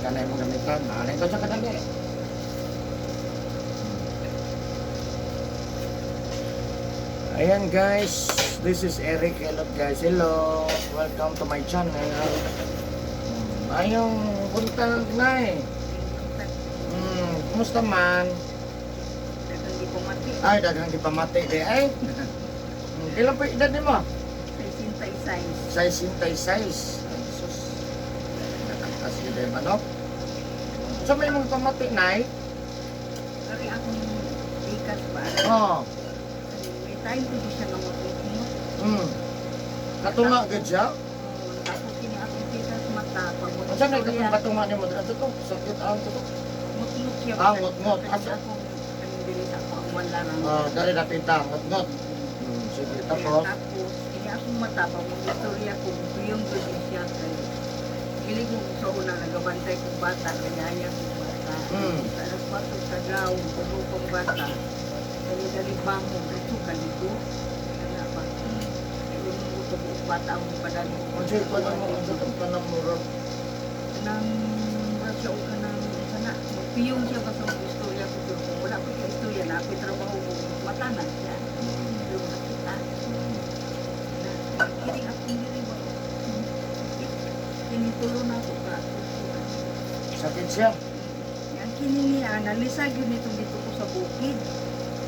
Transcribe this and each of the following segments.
Kanay mo gamitan. Alay ko sa kadali. Ayan guys, this is Eric Hello guys. Hello. Welcome to my channel. Ayong buntag na eh. Kumusta man? Daghang gipamati. Ay, daghang gipamati di ay. Kailan pa edad nimo? 66. 66. Ay, sus. Natangkas yun eh, manok. Sa may mong pamati, Nay? Ari akong ikas ba? Oo. May time ko siya nga magpupumot. Katunga gud siya? Tapos kini akong tikas mata pag Unsa may katong katunga nimo? Ano to? Sakit ang to? Ngut-ngut siya. Ah, ngut-ngut. Kani Asa? akong kaning diri sa ako ang wala lang. Ah, dari napita, ngut-ngut. Sige, tapos. Tapos kini akong mata pag mag-istorya ko piyong gud siya kay Dili ko sa una nagabantay kong bata, kanyaya kong bata. Sa alas 4 sa gaw, puno kong bata. Dali-dali bangon, dito kaligo. Kana ba? Kaya mo ito buong bata ang padali. Unsa pa namo, unsa tong panamurot? Nang murag siya og kanang sana, magpiyong siya basta mag istorya ko pero kung wala ko ka istorya na ako'y trabaho ko, mata na siya. Pero nakita. Na, kiring akong diri ba? Kinitulo na ako ka. Sakit siya. Yan kini niya, nalisa gyud nitong dito ko sa bukid.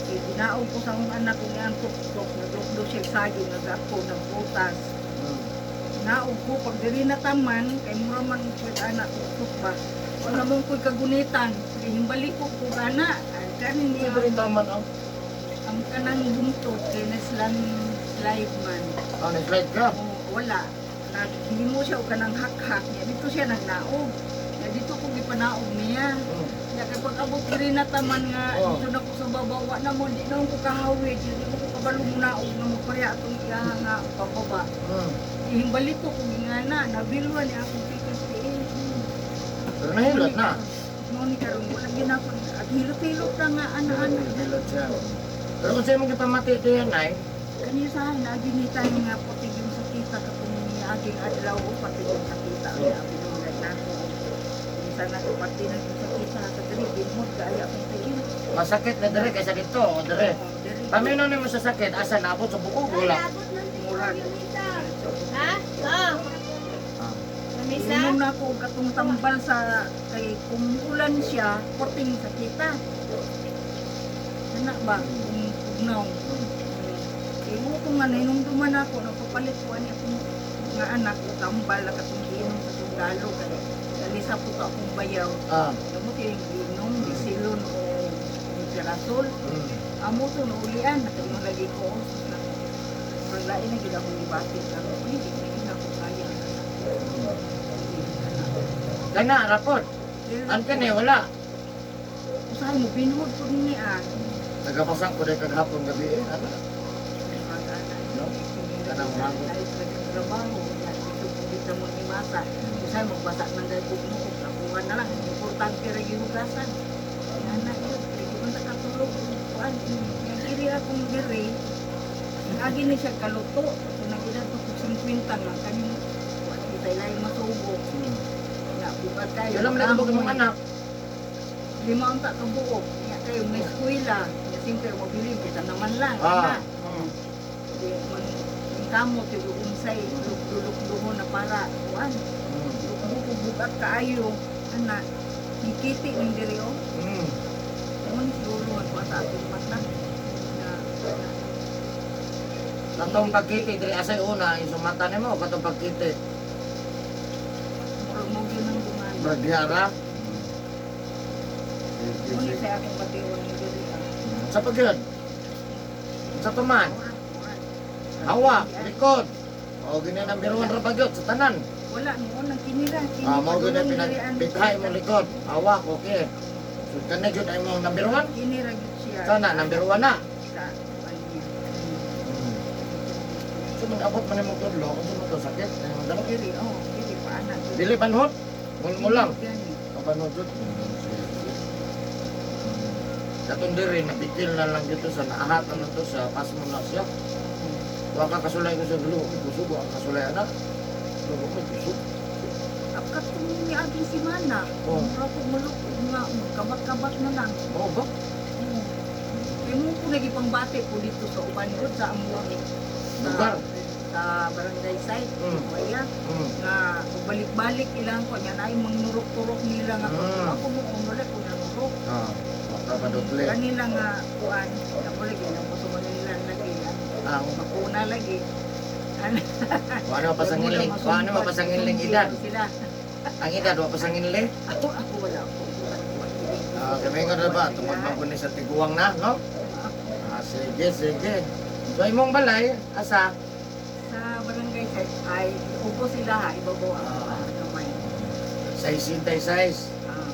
Kay ginaog ko sa akong anak kung iyang tuktok, naglukdo siya saging, nagako, nagbutas. Naog ko, pag diri na taman, kay mura man ko'y anak tuktok ba. Wala mong ko'y kagunitan, himbalik ko kung ana. Ay, kanin Hindi niya, ba rin taman ang? Ang kanang bungtod, kay naslang slide man. Ah, nag-slide ka. O, wala. Naghimo siya og kanang hak-hak niya. Dito siya nagnaog. Ya, dito ko gipanaog niya. Ya kay pag abot diri na taman nga dito na ko sa baba, wa na mo di na ko kahawid, di mo ko kabalo mo naog nga mopareha atong iyaha nga pababa. Ihimbalit ko kung ingana nabilwan ni akong pikas tiil. Pero nahilot na. Mo ni karon wala gyud ako at hilot-hilot ra nga ana-ana. Nahilot siya. Pero kung sa'yo mong gipamati ito yan, Nay? Kaniya sa akin, agi ni tayo nga putig yung sakita katong aging adlaw o pati yung sakita ay abi nung nako. Minsan na pati na yung sakita sa diri binhod kaya akong tiil. Masakit na dire kaysa dito o dire. Oh, diri. Paminaw nimo sa sakit, asa naabot sa buko wala. Murag. Ha? Oh. Ah. Lamisa? Inom na ako og katong tambal sa kay kung ulan siya, puting sakita. Kana ba kung tugnaw. Kay mo ko nga nahinumduman ako nagpapalit ko ani akong nga anak og tambal na katong giinom sa sundalo kay alisa po to akong bayaw. Amo kay giinom gisilon o pirasol. Amo to naulian natulong lagi ko. Murag lain na gid akong gibati karon. Uy, di na gid ako kaya. Kana rapot. An kani wala. Usahay mo binhod po niya. Nagapasang ko dahil kaghapon gabi eh. Ano? No? Kanang hangod. Trabaho, dito po dito mo ni masa. Usahay mo basa ng gagawin mo, nakuha na lang. Importante ra gyud hugasan. Ana yun, kay man ta katulog kuan. Yang diri akong diri, agi ni siya kaluto. Kung nag-edad ko 50 nga kaning kuan kita ilay masubo. Nga bukat kayo. Kailan mo nagabog imong anak? Lima ang ka buok. Nga kayo may eskwela. Nga siyempre mabilin kita naman lang. Ah. Ana. Di man yung kamot yung unsay lukdo-lukduhon na para kuan. Lukdo ko bukat kaayo. Ana, nikiti ning diri oh. Mo ni siguro ang kuan sa atong mata. Na, na Katong pagkiti diri asay una yung sumata nimo katong pagkiti. Murag mo gyud nang duman. Bragyara. Mo ni sa akong batiwan ning diri ah. Sa pagyud. Sa paman. Murag, murag. Hawak, likod. O ganyan ang biruan ra pagyud sa tanan. Wala mo nang kinira. Kini Ah, mao gyud na padulong diri ang- pinagpithay mo likod. Hawak, okay. So kani gyud ay mo number 1. Kinira gyud siya. Sana number 1 na. Sa kuan niya. So mag-abot man imong tudlo, unsa man to sakit? Ay mo dalo. Diri, oh, diri pa anak. Dili panhot. Mo lang. Gani. Kapanhot jud. Katong diri nabikil na lang dito sa naahat na to sa pasmo na siya. Wa ka kasulay ko sa dulo, may kusog, wa ka kasulay anak. Dulo may kusog. Katong niaging semana. Oh. Mura ko malukog nga magkabak-kabak na lang. Oo ba? Oo. Kaya mo ko nagipangbate po dito sa uban gud sa among sa, Lugar. Sa barangay site. Kaya nga balik-balik ilang ko niya na ay mangnurok-turok nila nga ako mo kung wala ko nanurok. Ah, makapadukli. Kanila nga kuan, mo lagi na mo sa Manila lagi. Ang Bakuna lagi. Ano pa sa ngiling? Ano pa sa ngiling edad? Sila. Ang edad wa pa sa nginli? Ako wala ako. Ah, kami nga na ba tungod man kundi sa tiguang na, no? Ah, sige, sige. So imong balay asa? Sa barangay site ay upo sila ha, ibabaw ang kamay. Size hintay size. Ah,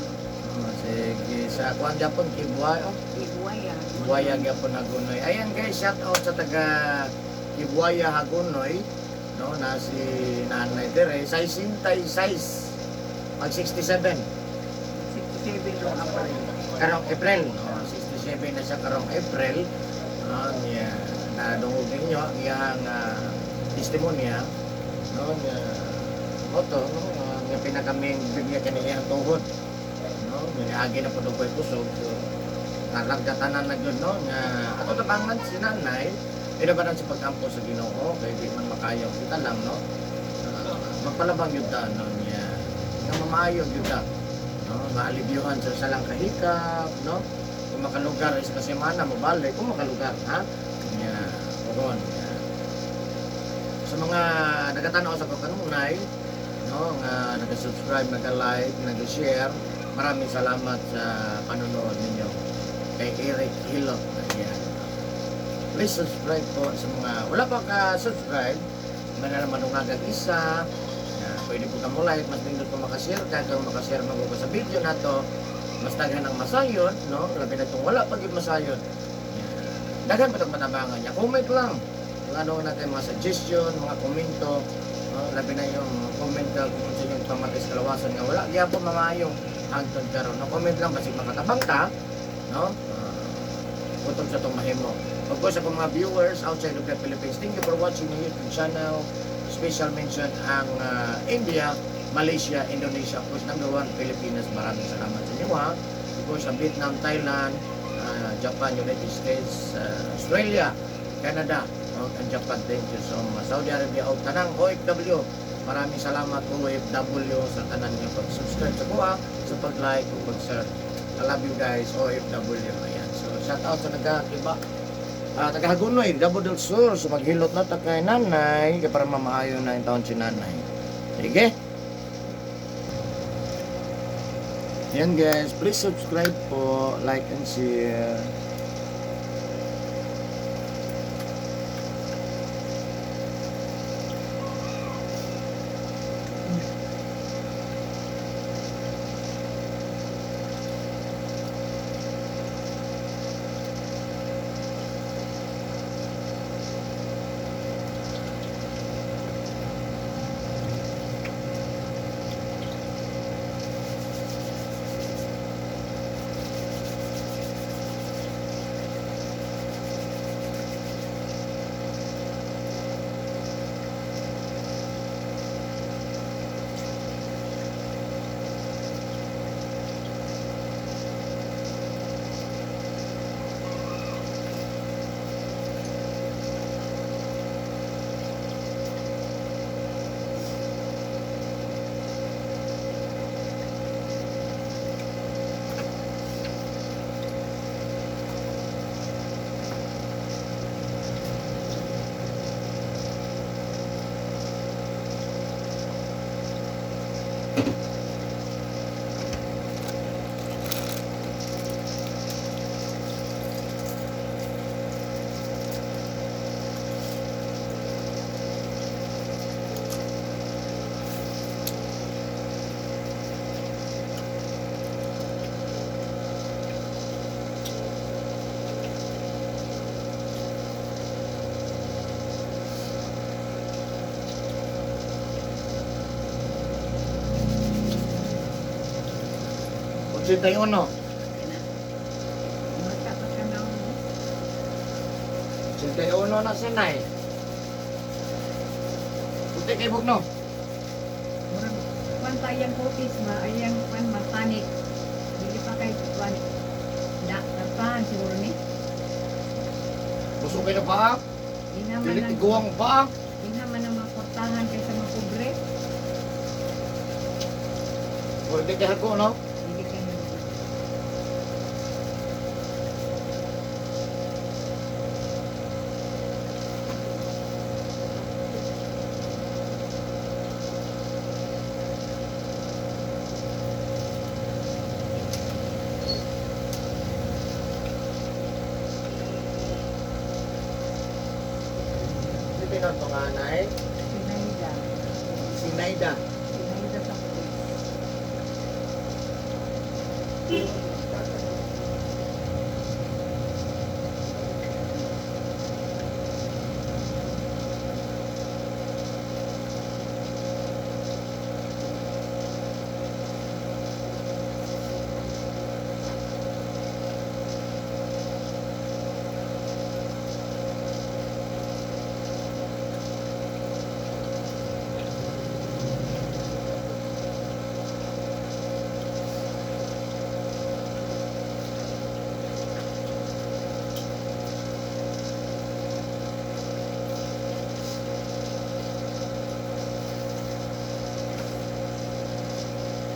Oh, sige, sa kuan gyapon Kibuay, oh. Ibuaya. Kibuaya gyapon Hagonoy. Ayan guys, shout out sa taga Kibuaya Hagonoy, no, na si Nanay Tere, size hintay size. Mag 67 67 daw ako. Karong April, no? 67 na siya karong April. No, niya nadungog ninyo ang iyang testimonya, no, niya moto, no, nga pinakaming bigya kani iyang tuhod, no, niagi na pud og kusog. So nalagkatanan na gyud, no, nga ato tabangan si nanay ina ba sa pagkampo sa Ginoo kay di man makayo kita lang, no. Ah, magpalabang gyud ta, no, niya nga mamaayo gyud ta, no, maalibyuhan sa salang kahikap, no, kung makalugar is kasi mana mobalik kung makalugar, ha, niya kuron. Sa mga nagatanaw sa kanunay, no, nga nag-subscribe, nag-like, nag-share, maraming salamat sa panonood ninyo kay Eric Hilot. Ayan. Please subscribe po sa mga wala pa ka-subscribe, man na manungagag isa, na pwede po ka mo like, mas nindot po makashare ka, kung makashare mo ko sa video na to, mas daghan ang masayon, no? Labi na itong wala pag masayon. Yan. Daghan pa itong matabangan niya. Comment lang kung ano na kayo mga suggestion, mga komento, no? Labi na yung comment ka kung sa inyong pamatis kalawasan nga wala gyapon mamayo hangtod karon. No, comment lang basig makatabang ka, no? Butod sa itong mahimo. Of course, ako mga viewers outside of the Philippines, thank you for watching my YouTube channel. Special mention ang India, Malaysia, Indonesia, of course, number one, Pilipinas. Maraming salamat sa inyo, ha. Of course, ang Vietnam, Thailand, Japan, United States, Australia, Canada, and Japan. Thank you so much. Saudi Arabia, o tanang OFW. Maraming salamat OFW sa tanan niyo pag-subscribe sa kuha, sa pag-like, o pag-share. I love you guys, OFW. Ayan. So, shout out sa nagkakiba. Taga Hagonoy, Davao del Sur. So, maghilot na ta kay nanay kay para mamaayo na yung taon si nanay. Sige. Yan guys, please subscribe po, like and share. 81. Mata pa ka na. 81 na si Nay. Puti kay Bugno. Murag Kuan pa iyang kutis ma, iyang kuan ma panic. Dili pa kay kuan. Da, tapahan siguro ni. Busog kayo na paa. Dinha man Dili ang tiguang paa. Dinha man ang maportahan kaysa mga pobre. Pwede kay ako, no? Dili kay. Hindi pinagpanganay. Sinaida. Sinaida. Sinaida sa pulis.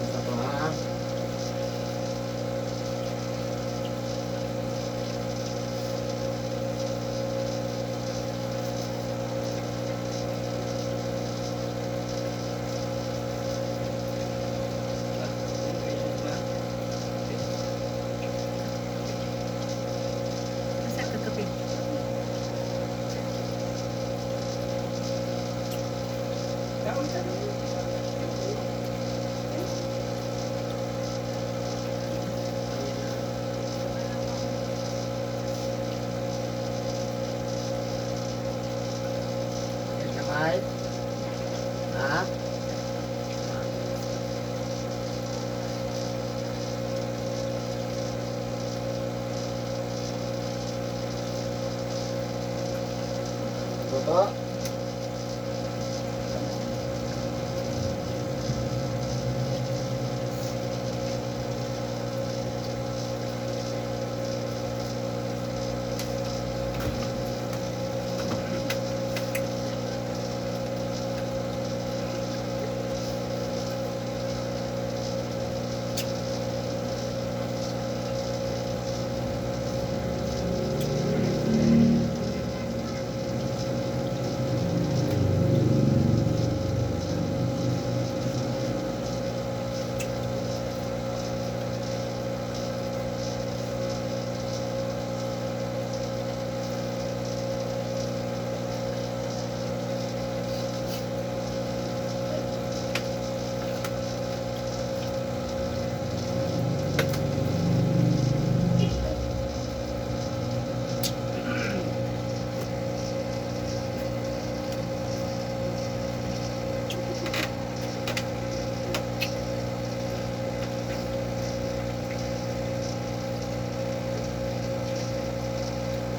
Ito to, ha? Asa ka kape? Yan kamay. Ha? Toto.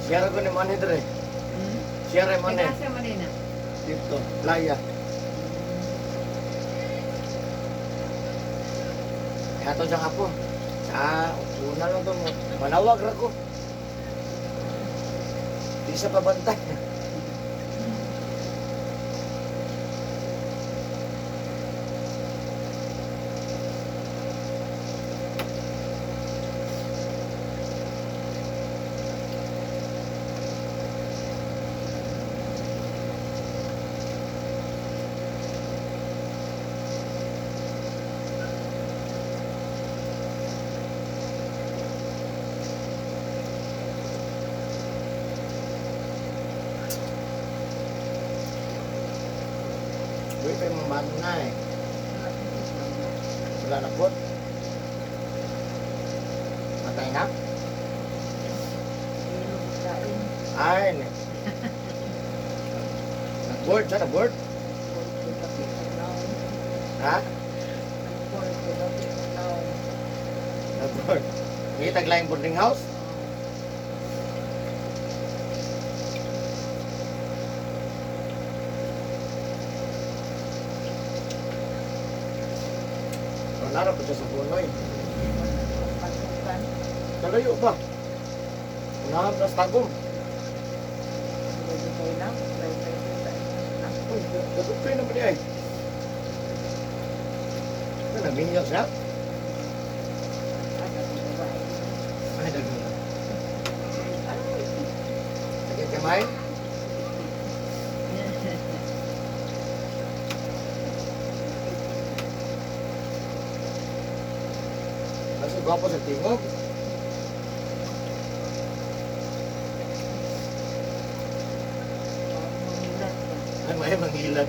Siyara ko ni Manny dre. Siyara Manny. Taga man na. Dito, playa. Kaya to siyang apo. Sa una lang to mo. Manawag ra ko. Di sa pabantay. Uy, pa yung mga na eh. Wala na po. Matay na? Ay, ne. Nag-board siya, nag-board? Ha? Nag-board. Hindi taglayang boarding house? Nara pa siya sa Punoy. Pasukan. Kalayo ba? Unahan na sa Tagum. Medyo kayo na. Uy, dapat kayo naman niya eh. Ano, nagminyak siya? Ay, nagminyak. Sakit kamay? Kasi gwapo sa tingog. Ay, may mangilad.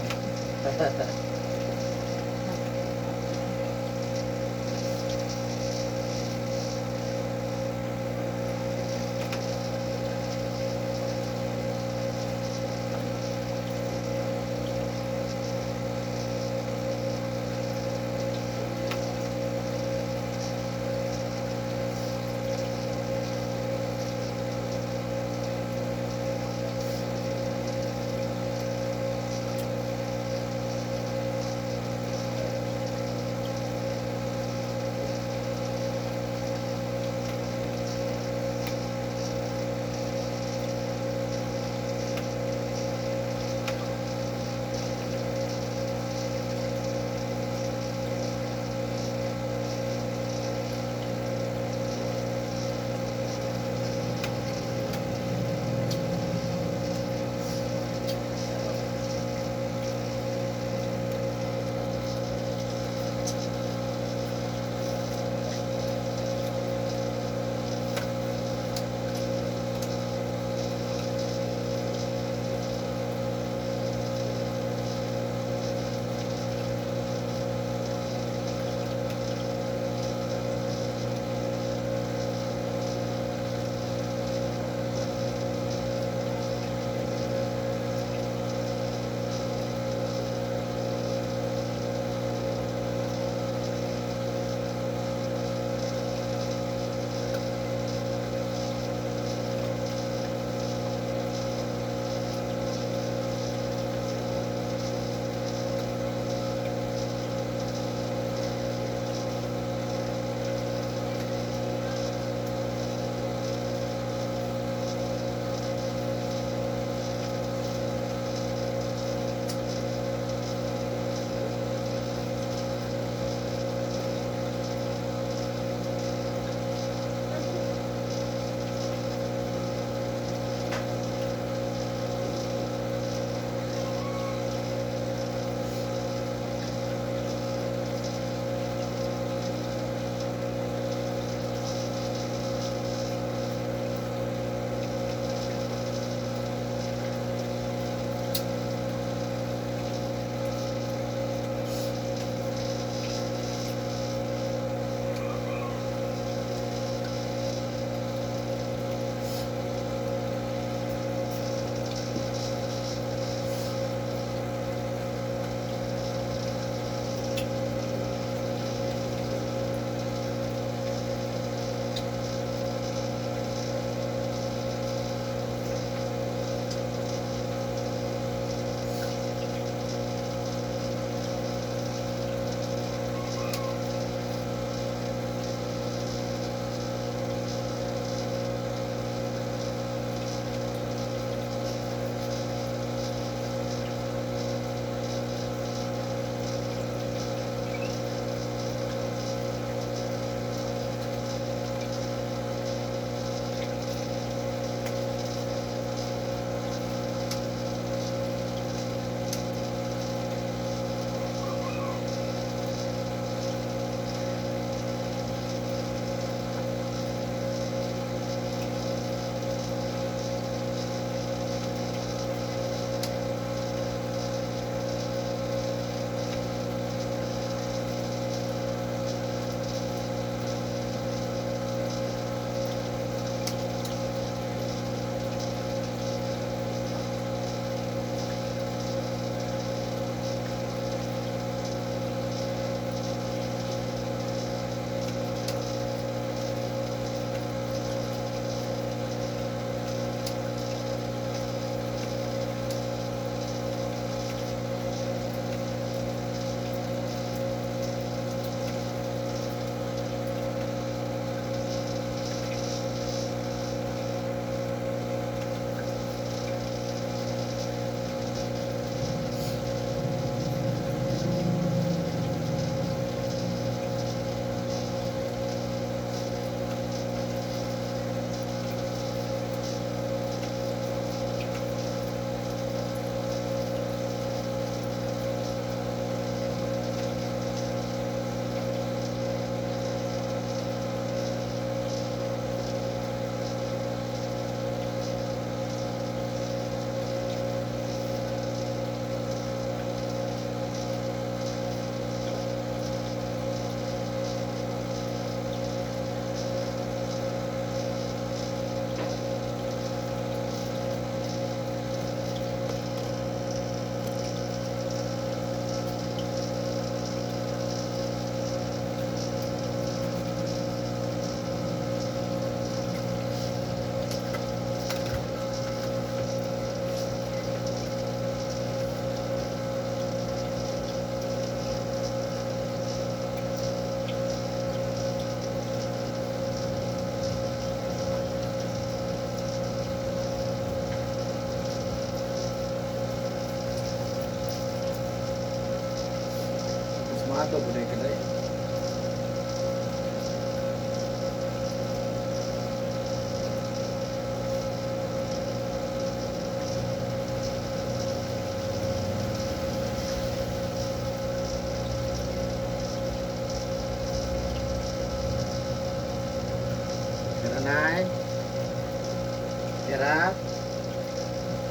Ato po dahil kadaya. Tira, Nay. Tira.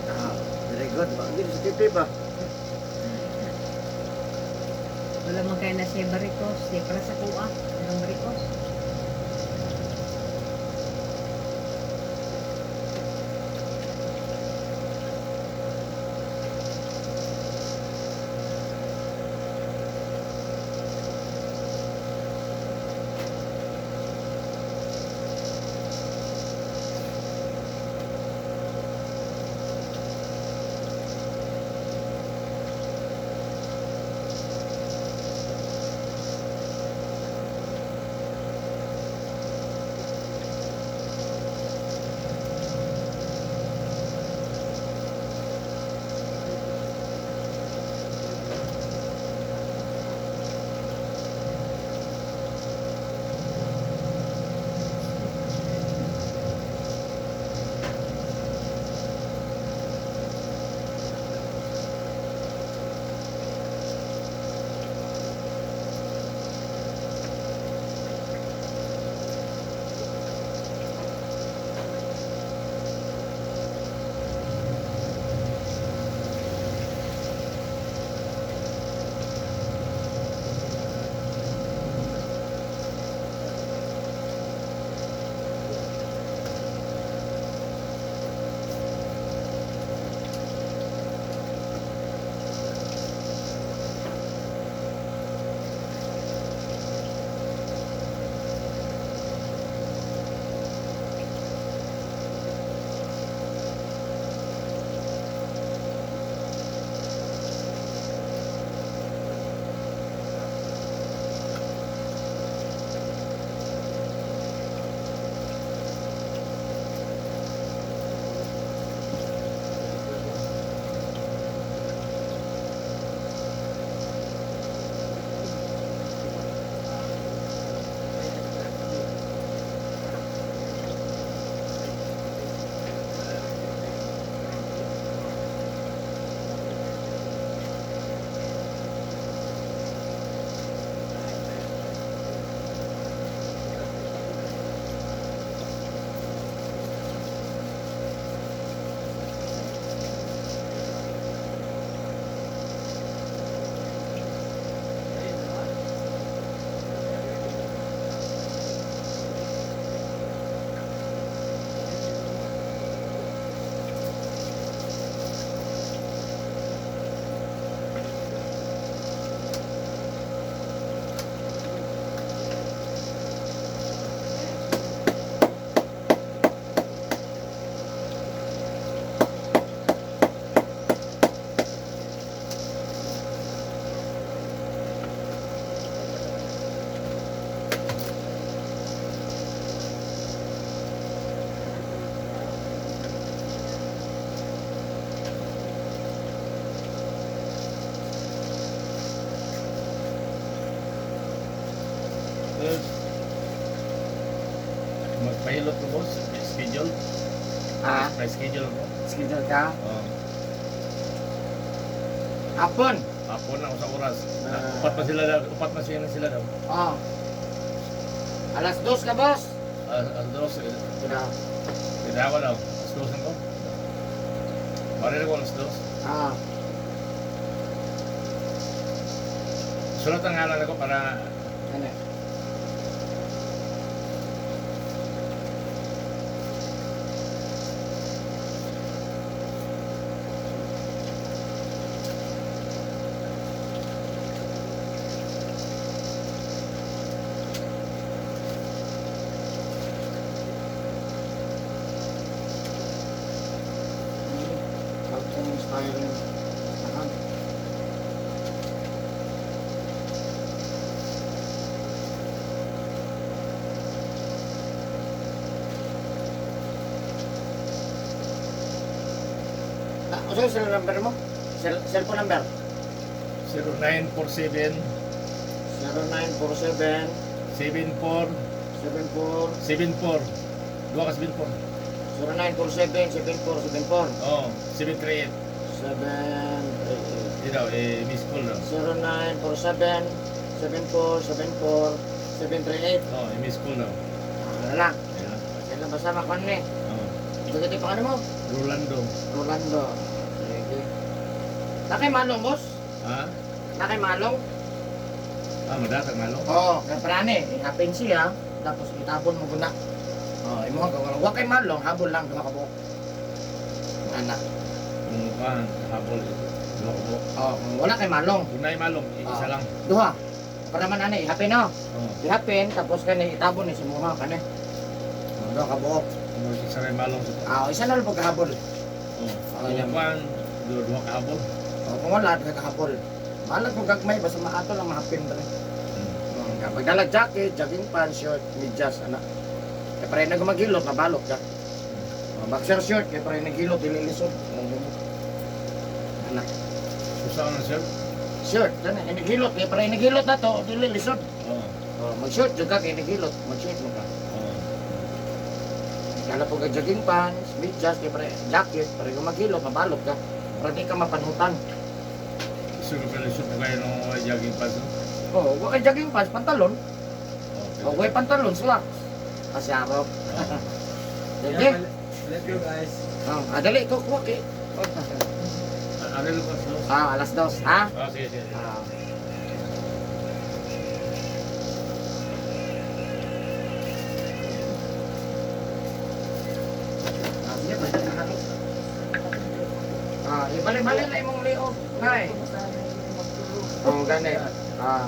Ah, very good. Bagay sa titi ba? Wala man kayo na siya barikos. Di para sa kuha. Anong barikos? Yes. Magpahilot ko, boss. Schedule. Ah, May schedule ko. schedule ka? Oh. Hapon. Hapon ako sa oras. Ah. Upat pa sila daw. Upat na sila sila daw. Oh. 2:00 ka, boss. Alas 2. Tira. Tinawa daw. 2:00 na ko. Baril ko 2:00. Ah, Sulat ang ngalan ako para ano? Pagkong style yun. Saan? Ah, ano cell number mo? Cellphone number? 0947 0947 74 74 74. Duha ka 74. 0947 74 74 Oh, 738. 738. Di daw, eh, miss call daw. 0947 74 74 738. Oh, eh, miss call daw. Ano lang? Ayan. Sila basta makuha ni. Oh, Bagay pa mo? Rolando. Rolando. Sige. Nakay malong, boss? Ha? Nakay malong? Ah, madatag malo. Oo, kay prane, ihapin siya, tapos itapon mo guna. Oh, imo ka wa kay malong, habol lang duha ka buok. Ana. Kung kuan, habol. Duha ka buok. Oh, kung wala kay malong, Kung naay malong, isa Ah. lang. Duha. Para man ani, ihapin no. Oh, Ihapin tapos kani itabon ni si muha kani. Oh, duha ka buok. kung isa rin malong sa Ah, isa na lang pagkahabol. Oh, Ah, kung yan. kuan, duha duha ka habol. Oh, kung wala duha ka habol. Malag mo gagmay basta maato lang mahapin dre. Kapag dala jacket, jogging pants, short, medyas, ana. Kaya pare na gumagilot, mabalot ka. Oh, boxer short, kaya pare nagilot, dili lisod. Ana. Usa na sir. Short, ana, inigilot, kaya pare nagilot na to, dili lisod. Oh. Oh, mag-short jud ka kay nagilot, mag-short mo ka. Oh. Dala po ka jogging pants, medyas, kaya pare jacket, pare gumagilot, mabalot ka. Para di ka mapanutan. Sure ka pala, sure kayo ng jogging pants, no? Oh, wa kay jogging pants, pantalon. Okay. Oh, way pantalon, slacks. Kasi araw. Sige. Let's go, guys. Oh, adali ko kuha kay. Ano yung alas 2? Ah, 2:00, ha? Ah, sige, sige. Ah. Ah, sige, balik na kami. Ah, ibalik-balik na imong liog, nay. Oh, gani. Ah.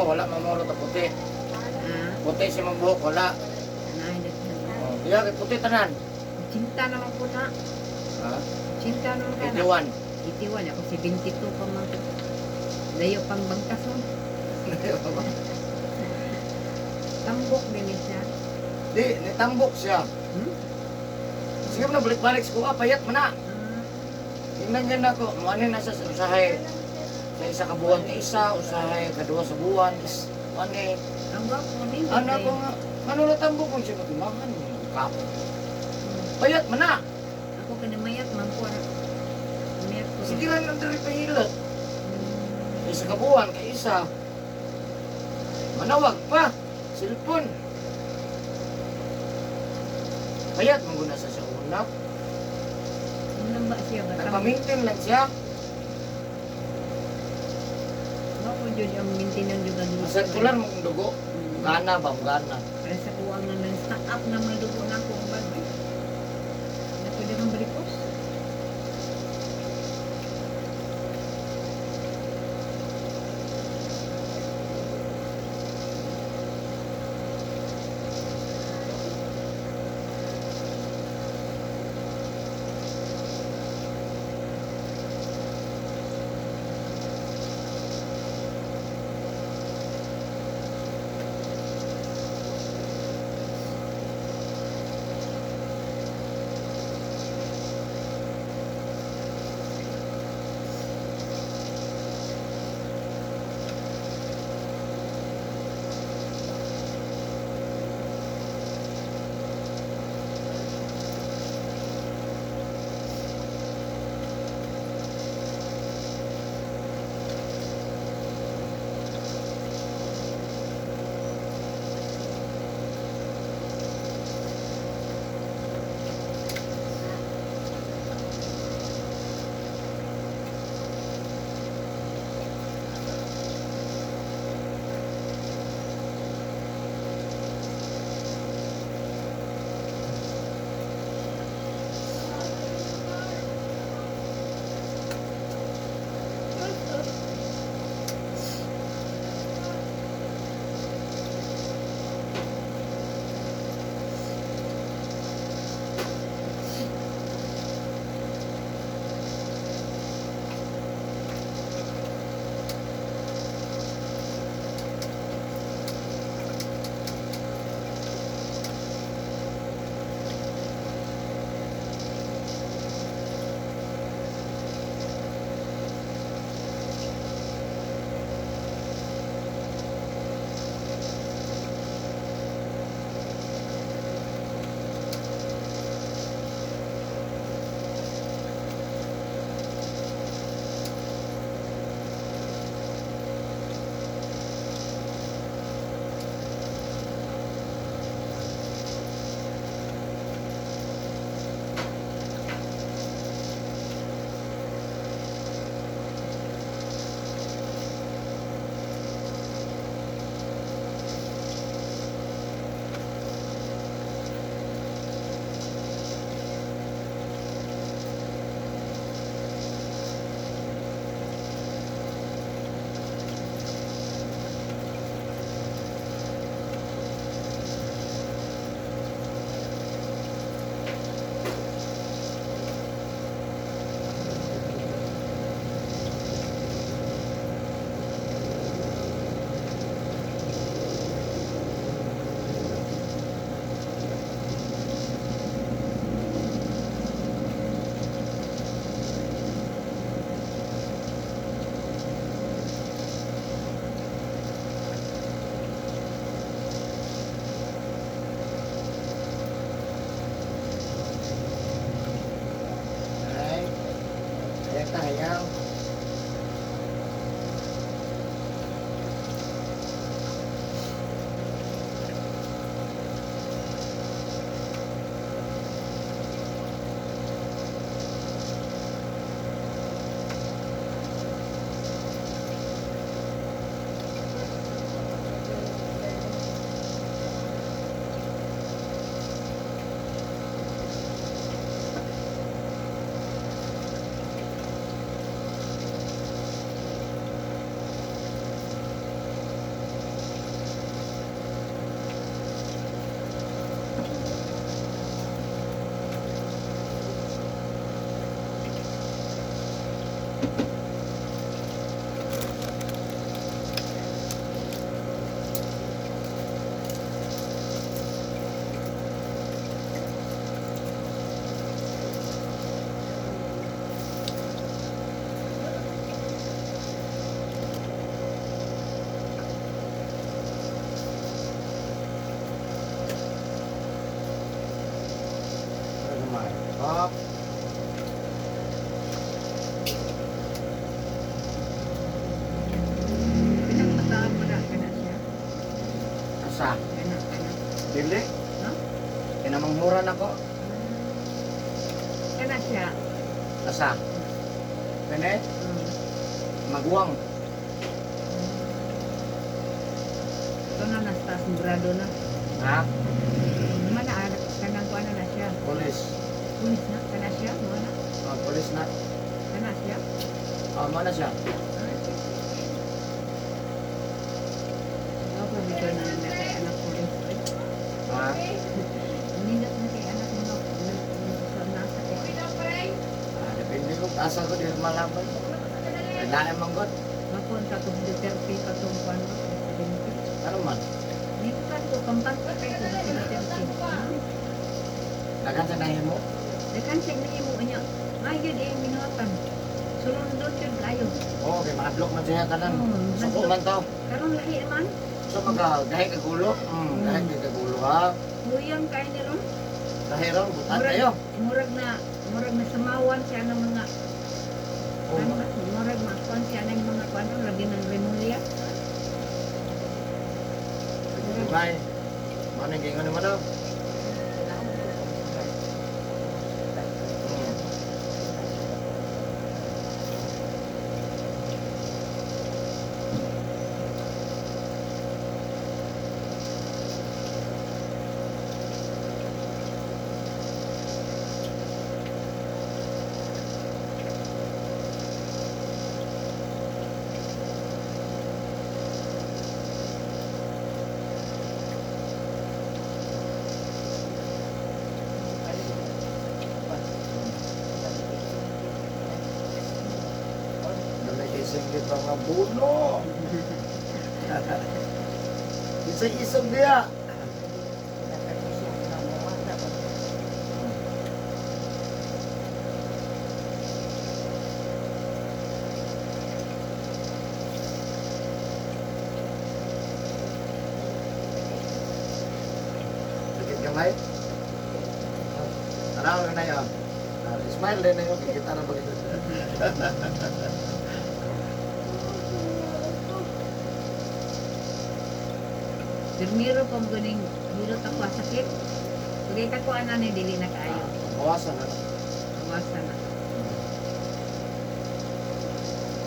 wala mamuro ta puti. Ah, Puti si mong buhok, wala. na Oh, iya kay puti tanan. Cinta naman po na. Ha? Cinta naman ka na. 81. 81 ako, 72 pa man. Layo pang bangkas oh. Tambok din ni siya. Di, nitambok siya. Sige mo na balik-balik sa kuha, payat man na. Ah, Tingnan gan ako, mo na siya sa usahay. Sa isa ka buwan ka isa, usahay kaduha sa buwan, is ano. Ang gwapo ni. Ano ko nga, ano na tambok kung siya magimahan, kapo. Payat man na. Ako kanamayat man po. Mayat ko. Sige lang nang diri pahilot. Isa ka buwan ka isa. Manawag pa, silpon. Payat man guna sa siya una. Unang ba siya ba? Nagpamintin lang siya. Gwapo jud ang maintenance jud ang Masarkulan mo kung dugo. Gana ba, gana. Para sa kuwang nga nang stock up na mga dugo na ako ang bag. Na pwede kang balikos. Ay, kaya tayo. Ano man? Hop. Pinagmataan mo na kana siya. Asa? Kana kana. Dili. No? Kinamanghuran ako. Kana siya. Asa? Kene? Maguwang. Ito na nasa taas ng grado na. Ha? Mana anak kanang kuan na siya. Pulis. Pulis na kana siya, mo na. Oh, pulis na. Kana siya. Oh, mo na siya. Ako dito na na kay anak pulis. Ha? Nindot na kay anak mo nasa kay. Ah, depende ko. Asa ko di malaman. Kailangan manggod. Mapon ka tong Duterte pa tong kuan mo, presidente. Ano man? Nindot ka ko kampan ka kay tong Duterte. Dagan sa nahimo. Dakan siya nahimo niya. Ay gyud eh minutan. Sulundon gyud kayo. Oo, kay mahadlok man siya tanan. Oo, Suko mahadlok. man tao. Karon lahi man. So magka gahi kagulo. Gahi kay kagulo ha. Huyang kay ni ron. Gahi ron butan kayo. Murag na samawan siya ng mga Oh, ano ba? Murag makuan siya ng mga kuan lagi ng Remulia. Bye. Mao nang gingon mo no. Dali kay singgit mga buno. Isang-isang diya. Sakit kamay? Tanaw na yun. Ah, smile din na yun. Kikita na ba kita? Pirmiro pa mo ganing hilot ako ah, sakit. Pagay ka kuan na ni dili na kaayo. Bawasan na. Bawasan na.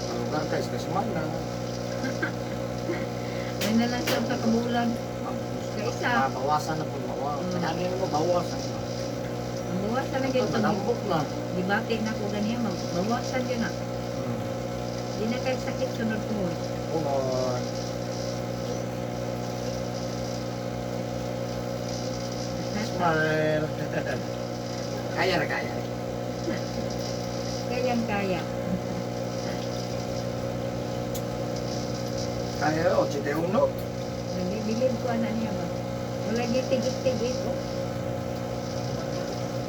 Ang lugar ka, iskasiman na. May na lang siya sa kabulan. Kaisa. Bawasan na po. Bawasan. Kaya mo, bawasan na. Ang bawasan na Ito, gyud manambok na. Dibate na ko ganiya magbawasan gyud na. Di na kay sakit sunod ko. Kumon. Smile. Kaya ra, kaya. Kayang kaya. Kaya, 81. Nagbibilib ko ana niya ba. Wala gyud tigik-tigik oh.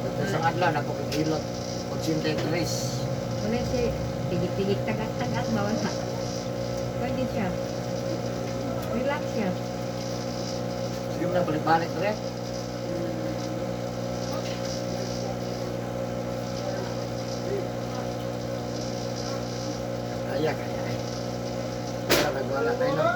Ito sa adlaw, nagpapagilot. 83. Wala si tigik-tigik tagak-tagak bawal sa. Pwede siya. Relax siya. Sige mo na, balik-balik rin. Kaya, kaya. Wala, nagwala tayo na.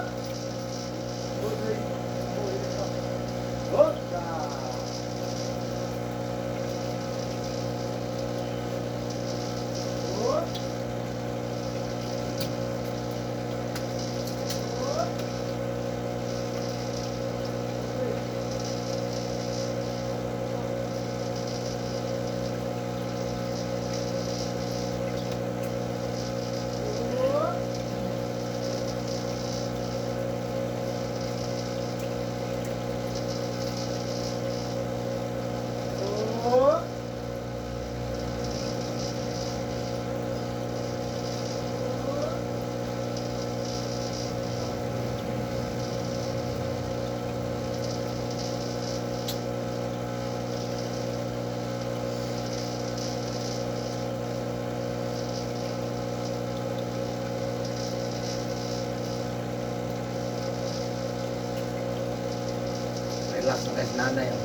Relax na kay si nanay, oh.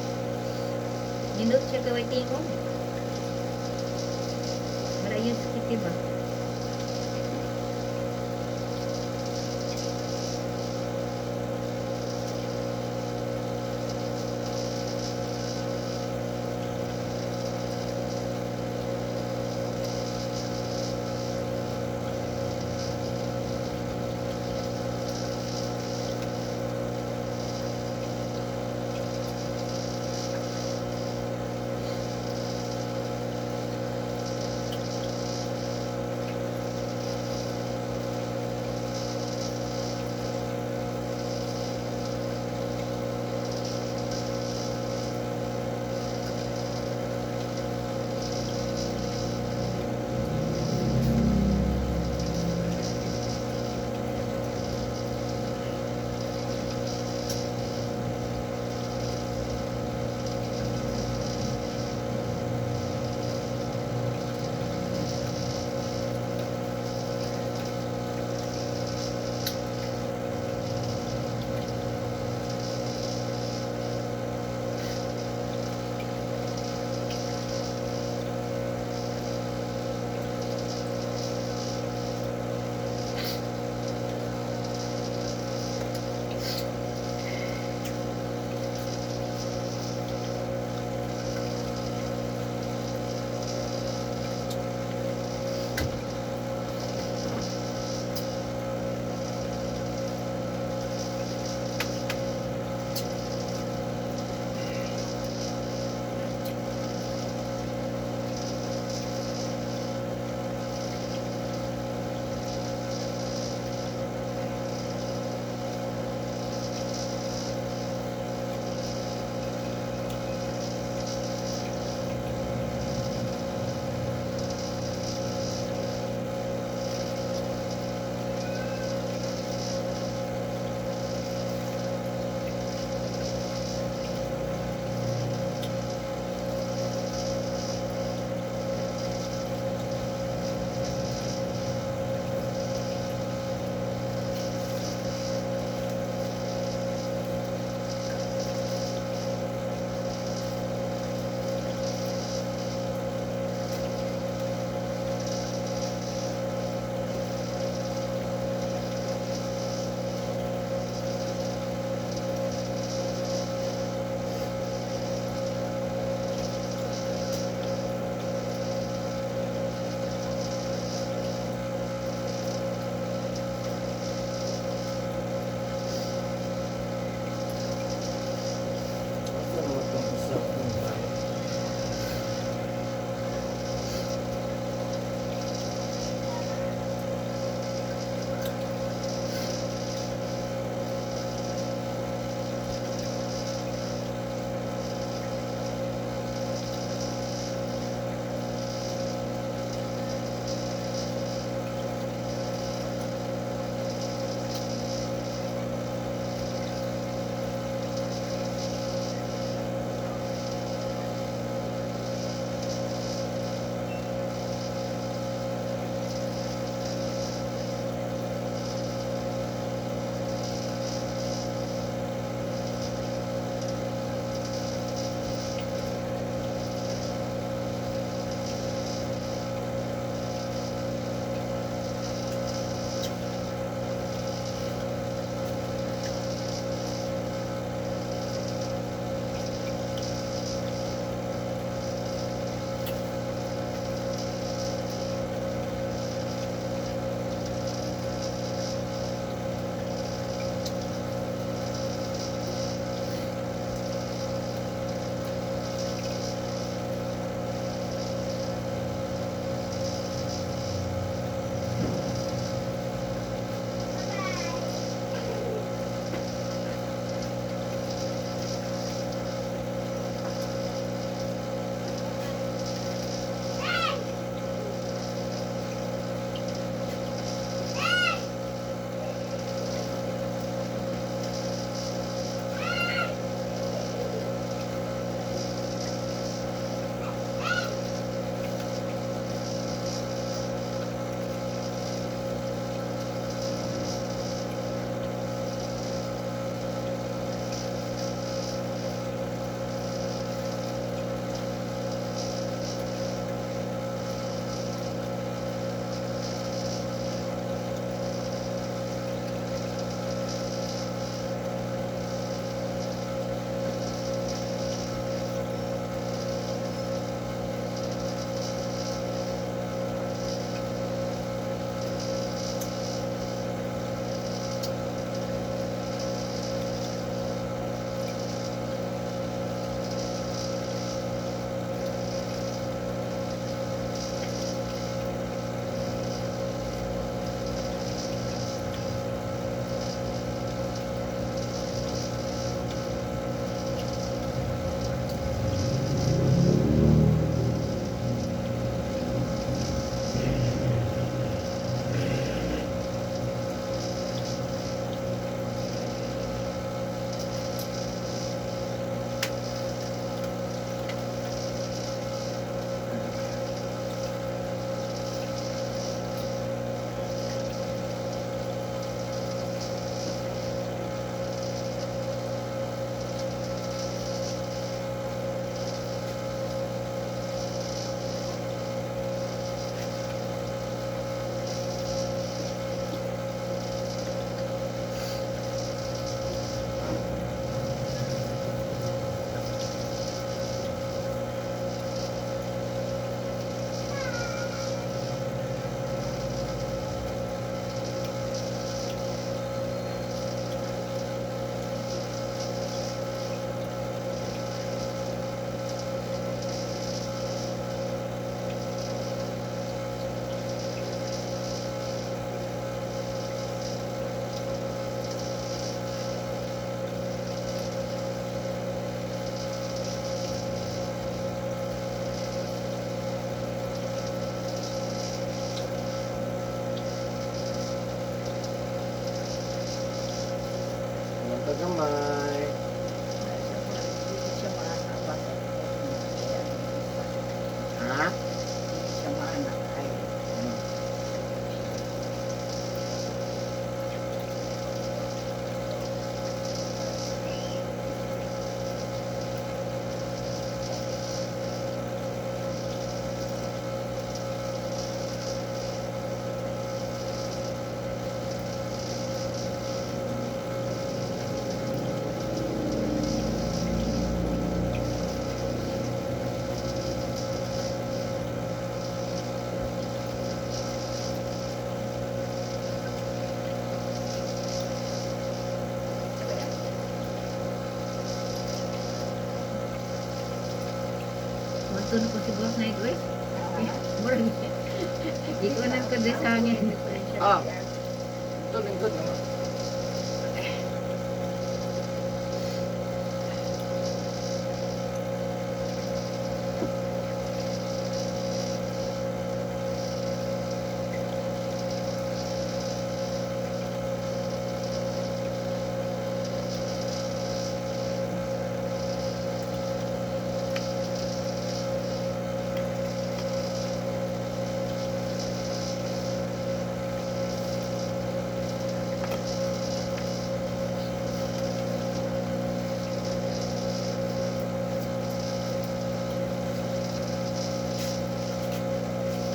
Nindot siya kay way tingog. Wala yun sakit, diba? Gamay. Dili siya maana ba? Ha? Dili siya maana ay. Matun ko siguro na ito eh. Murag. Ikunan ko din sa hangin. Ah. Ito lingkod no.